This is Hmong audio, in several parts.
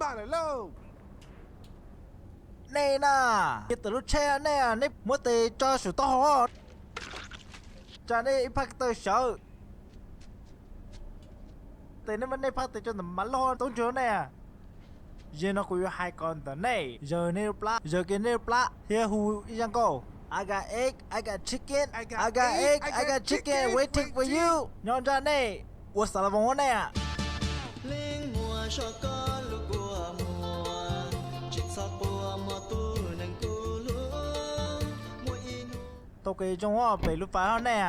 Lauj, nej na, cia tawm lub tsheb nej, nej muab tes tso saum taub hau. Tsa nej ib phab taw sawv. Tes nej muab nej phab tes tso ntawm mas loj tub ntswg nej. Yog no kuv yuav hais kom ntawm nej, yawg nej lub plab, yawg kiag nej lub plab thiab hu ib zaj nkauj: I got egg, I got chicken, I got egg, I got chicken waiting for you. Nyob nraj nej, ua xav la voos nej. Leej muag zog koj lub kua muag, tsis txhob quaj mog tus neeg kuv hlub. Muaj ib hnub tau kev zoo pem lub fais hab nej.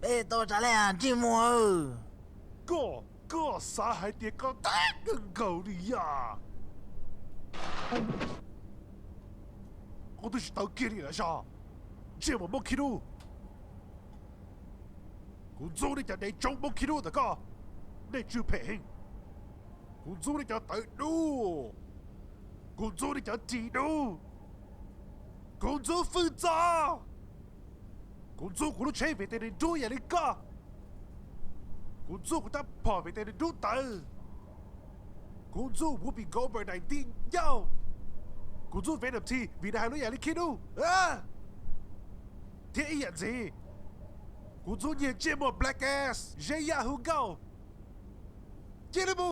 Peb tau tsav le ntsej muag. Koj, koj xav hais tias koj tau kawg nkaus li yom? Koj twb tsis tau kiag li lawm zog. Ntsej muag mob khib dub. Kuv ntxub nej cov dev tsoob mob khib dub ntawm koj, nej tsw phem heev. Kuv ntxub nej cov tawv dub. Kuv ntxub nej cov ris dub. Kuv ntxub fwj txos. Kuv ntxub kuv lub tsheb vim tej neeg dub yam li koj. Kuv ntxub kuv rab phom vim tej neeg dub tawv. Kuv ntxub Whoopi Goldberg daim ntij ncauj. Kuv ntxub Venom T vim nws hais lub yam li khib dub. Thiab ib yam ntxiv, kuv ntxub nyiag ntsej muag Black Ass Zeb Yaj hu nkauj. Cia li mus.